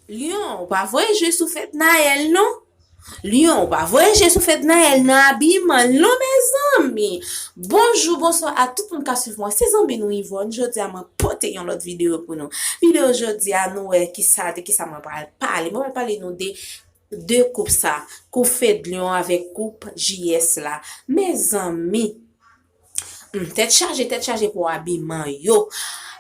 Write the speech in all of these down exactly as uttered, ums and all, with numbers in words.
Lyon, ou pa voye je sou Fednaelle non. Lyon, ou pa voye je sou Fednaelle nan abiman l non, mezanmi. Bonjou, bonswa a tout moun k ap swiv mwen. Se zanmi nou Yvonne. Jodi a mwen pote yon lòt videyo pou nou. Videyo jodi a nou wè kisa, de kisa mwen pral pale. Mwen pral pale nou de de koup sa, koup Fedlion avèk koup J S la. Mezanmi, hmm, tèt chaje, tèt chaje pou abiman yo.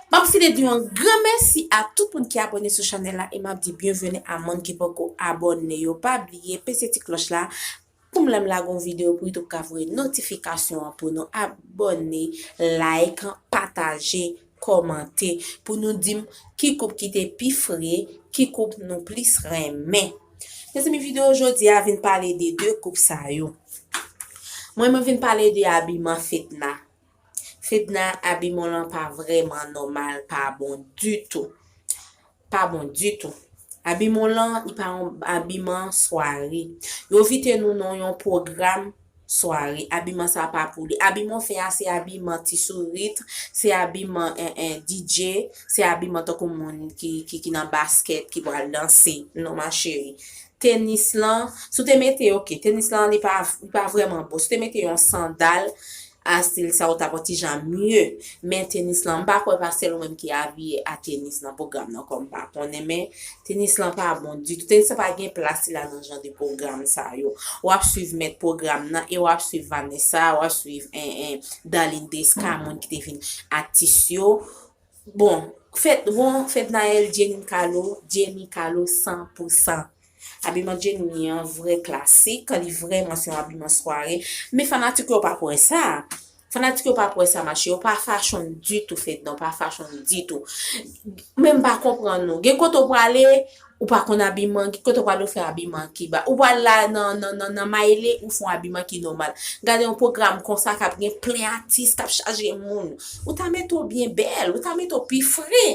M ap file di yon gran mèsi a tout moun ki abòne sou chanèl la e m ap di byenveni a moun ki poko abòne yo. Pa bliye peze ti klòch la pou m lè m lage yon videyo pou YouTube ka voye notifikasyon an pou nou. Abòne, like, pataje, kòmante pou nou di m ki koup ki te pi fre, ki koup nou plis renmen. Mezanmi, videyo jodi a vin pale de de koup sa yo. Mwen, mwen vin pale de abiman Fedna. Fedna abiman lan pa vrèman nòmal, pa bon ditou. Pa bon ditou. Abiman lan, li pa yon abiman sware. Yo envite nou nan yon pwogram sware. Abiman sa pa pou li. Abiman fè a se abiman ti sourit, se abiman en, en, D J, se abiman tankou moun ki, ki, ki nan baskèt, ki pral danse. Non, ma chérie. Tenis lan, si w te mete, ok, tenis lan, li pa, li pa vrèman bon. Si w te mete yon sandal, a stil sa, ou t ap yon ti jan mye. Men tenis lan, m pa kwè pa sèl ou menm ki abiye a tenis nan pwogram nan, kòm m pa konnen, men tenis lan pa bon ditou. Tenis lan pa gen plas li la nan jan de pwogram sa yo. W ap swiv mèt pwogram nan e w ap swiv Vanessa, w ap swiv en, en, Darline Desca, moun ki te vin atis yo. Bon, Fed, bon, Fednaelle, Jenny Carlo, Jenny Carlo san pou san. Abiman Jenny an vrè klasik, li vrèman se yon abiman sware. Men fanatik yo pa kwè sa. Fanatik yo pa kwè sa, mache. Yo pa fashion ditou, Fedna, pa fashion ditou. Men m pa konprann nou. Gen kote w prale, ou pa konn abiman, gen kote w prale, ou fè abiman ki ba. Ou pral la nan, nan, nan, nan Maile, ou fè yon abiman ki nòmal. Gade yon pwogram konsa k ap gen plen atis, k ap chaje moun. Ou ta mete w byen bèl, ou ta mete w pi fre.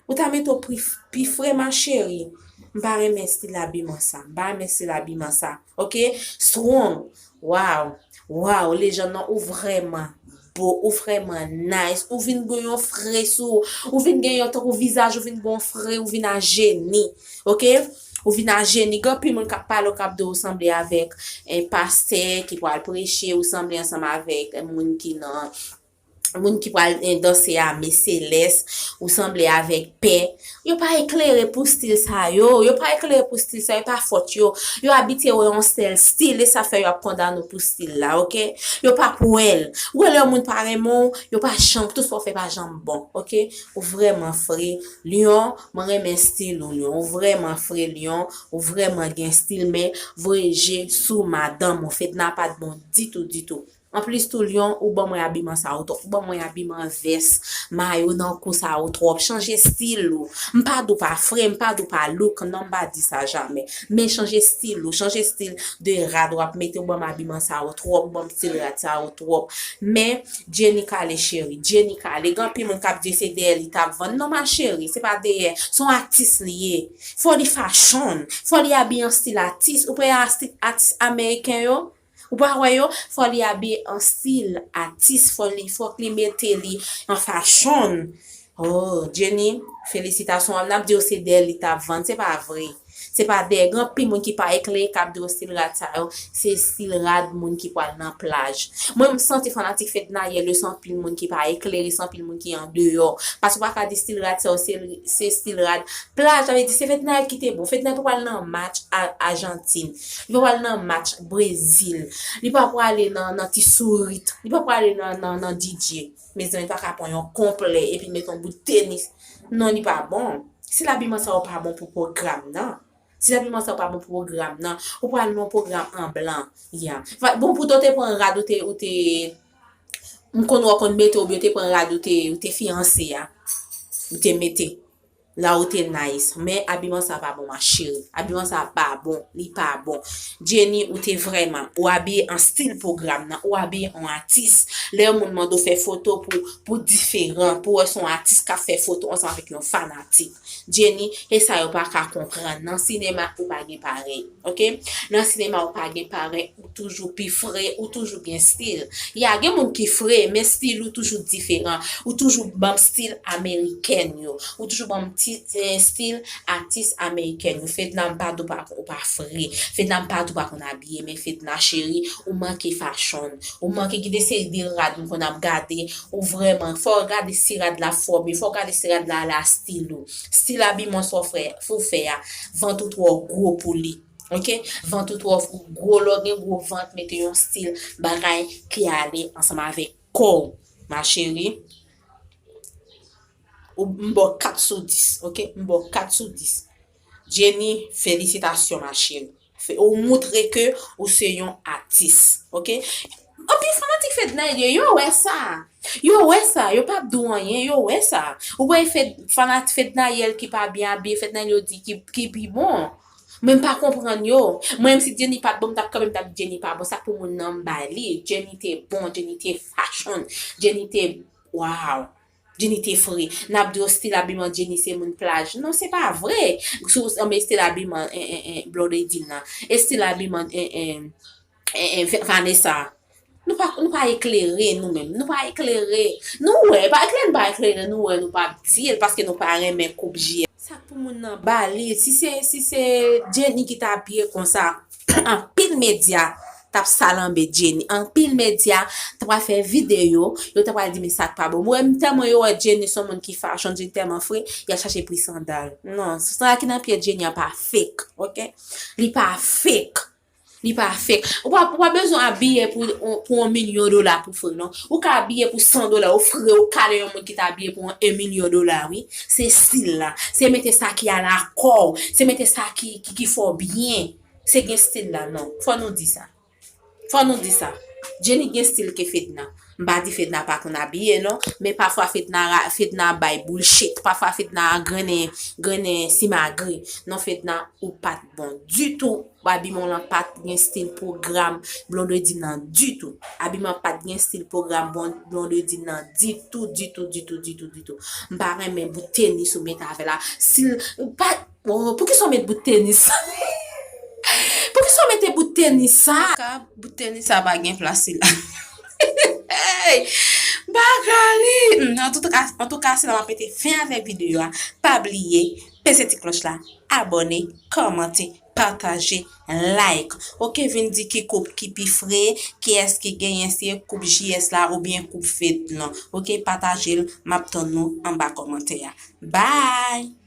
Ou ta mete w pi, pi fre, ma chérie. M pa renmen stil abiman sa. M pa renmen stil abiman sa. Ok? Strong. Wow. Wow, lejann nan, ou vrèman bo, ou vrèman nice. Ou vin gen yon fre sou ou. Ou vin gen yon tankou vizaj, ou vin gen yon fre, ou vin a jeni. Ok? Ou vin a jeni. Gen anpil moun k ap pale w, k ap di w sanble avèk en pastè ki pral preche, ou sanble ansanm avèk en moun ki nan moun ki pral, eh, danse ame selès, ou sanble avèk pè. Yo pa eklere pou stil sa yo, yo pa eklere pou stil sa, e pa fòt yo. Yo abitye wè yon sèl stil, e sa fè yo ap kondane w pou stil la, ok? Yo p ap wè l. Ou wè lè yon moun pa renmen w, yo pa janm, tout sa w fè pa janm bon, ok? Ou vrèman fre, Lyon, mwen renmen stil ou, Lyon. Ou vrèman fre, Lyon. Ou vrèman gen stil, men voye je sou madanm ou. Fedna pa t bon ditou, ditou. Anplis tou, Lyon, ou ban mwen abiman sa yo twòp. Ou ban mwen abiman vès, mayo nan kou sa yo twòp. Chanje stil ou. M pa di w pa fre, m pa di w pa look, non, m pa di sa jamè. Men chanje stil ou, chanje stil de rad w ap mete, ou ban m abiman sa yo twòp, ou ban m stil rad sa yo twòp. Men, Jenny kale, cheri, Jenny kale. Gen anpil moun k ap di se dèyè li t ap vann. Non, ma chérie, se pa dèyè. Se yon atis li ye. Fò li fashion. Fò li abiye an stil atis. Ou pa wè atis ameriken yo? Ou pa wè yo? Fò li abiye an stil atis, fò li, fòk li mete li an fashion. Oh, Jenny, felisitasyon. N ap di w se dèyè li t ap vann, se pa vre. Se pa dèyè. Gen anpil moun ki pa eklere k ap di w stil rad sa yo, se stil rad moun ki pral nan plaj. Mwen, m santi fanatik Fednaelle yo, se anpil moun ki pa eklere, se anpil moun ki andeyò. Paske w pa ka di stil rad sa yo, se, se stil rad plaj, sa vle di se Fednaelle ki te bon. Fednaelle pa pral nan match a, Ajantin. Li pa pral nan match Brezil. Li pa prale nan, nan ti sourit. Li pa prale nan, nan, nan D J. Mezanmi, li pa ka pran yon konplè epi met yon bout tenis. Non, li pa bon. Si labiman sa yo pa bon pou pwogram nan. Si labiman sa yo pa bon pou pwogram nan, ou pral nan yon pwogram an blan. Ya. Bon, poutan w te pran rad ou te, ou te, m konn wè w konn mete oubyen w te pran rad ou te, ou te fiyanse a. Ou te mete. La ou te nice. Men abiman sa pa bon, ma chérie. Abiman sa pa bon. Li pa bon. Jenny, ou te vrèman. Ou abiye an stil pwogram nan. Ou abiye an atis. Lè yon moun mande w fè foto pou, pou diferan, pou wè se yon atis k ap fè foto ansanm avèk yon fanatik. Jenny, e sa yo pa ka konprann. Nan sinema, ou pa gen parèy. Ok? Nan sinema, ou pa gen parèy. Ou toujou pi fre, ou toujou gen stil. Ya, gen moun ki fre, men stil ou toujou diferan. Ou toujou ban m stil amerikèn yo. Ou toujou ban m ti stil atis amerikèn yo. Fedna, m pa di w pa, ou pa fre. Fedna, m pa di w pa konn abiye, men Fedna cheri, ou manke fashion. Ou manke, gen de seri de rad m konn ap gade, ou vrèman, fò w gade si rad la fòme, fò w gade si rad la ale a stil ou. Stil abiman sa w fè, sa w fè a, vant ou twò gwo pou li. Ok? Vant ou twò gwo, lè w gen gwo vant, mete yon stil bagay ki ale ansanm avèk kò w, ma chérie. Ou, m ba w kat sou dis, ok? M ba w kat sou dis. Jenny, felisitasyon, ma chérie. Fe-, ou moutre ke ou se yon atis, ok? Anpil fanatik Fednaelle yo, yo wè sa. Yo wè sa, yo p ap di w anyen, yo wè sa. Ou wè Fed-, fanatik Fednaelle ki pa byen abiye, Fednaelle yo di ki, ki pi bon. Mwen m pa konprann yo. Mwen menm si Jenny pa t bon, m t ap kanpe, m t ap di Jenny pa bon. Sa k pou moun nan m ba li. Jenny te bon, Jenny te fashion, Jenny te, wow. Jenny te fre. N ap di yo stil abiman Jenny se moun plaj. Non, se pa vre. Sou, anben, stil abiman, en, en, en, Blondedy nan. E stil abiman, en, en, en, en, Vanessa. Nou pa, nou pa eklere nou menm. Nou pa eklere. Nou wè, pa eklere, nou pa eklere, nou wè, nou p ap di l paske nou pa renmen koup J S. Sa k pou moun nan ba li. Si se, si se Jenny ki t abiye konsa, anpil medya t ap salanbe Jenny. Anpil medya t ap fè videyo, yo t ap di men sa k pa bon. Mwen, m tèlman yo wè Jenny se yon moun ki fashion, Jenny tèlman fre, y ap chache pri sandal. Non, sandal ki nan pye Jenny an pa fake, ok? Li pa fake. Li pa fake. Ou pa, ou pa bezwen abiye pou, pou yon milyon dola pou fre, non. Ou ka abiye pou san dola, ou fre, ou kale yon moun ki ta abiye pou yon milyon dola, wi. Se stil la. Se mete sa ki alakò w. Se mete sa ki, ki, ki fè w byen. Se gen stil la, non. Fò nou di sa. Fò nou di sa. Jenny gen stil ke Fedna. M pa di Fedna pa konn abiye, non. Men pafwa Fedna ra-, Fedna bay bullshit. Pafwa Fedna grennen, grennen simagri. Non, Fedna, ou pa t bon ditou. Abiman w lan pa t gen stil pwogram Blondedy nan ditou. Abiman pa t gen stil pwogram Blon-, Blondedy nan ditou, ditou, ditou, ditou, ditou. M pa renmen bout tenis ou mete avè l la. Stil, pa, oh, poukisa w met bout tenis? Poukisa w mete bout tenis sa? Ka bout tenis sa pa gen plas li la. Hey! Bagay! Hmm, antouka, antouka, se la m ap mete fen avèk videyo a. Pa bliye, peze ti klòch la, abòne, kòmante, pataje, like. Ok, vin di ki koup ki pi fre, kiyès ki genyen, si se koup J S la oubyen koup Fed lan. Ok, pataje l, m ap tann nou anba kòmantè a. Bye!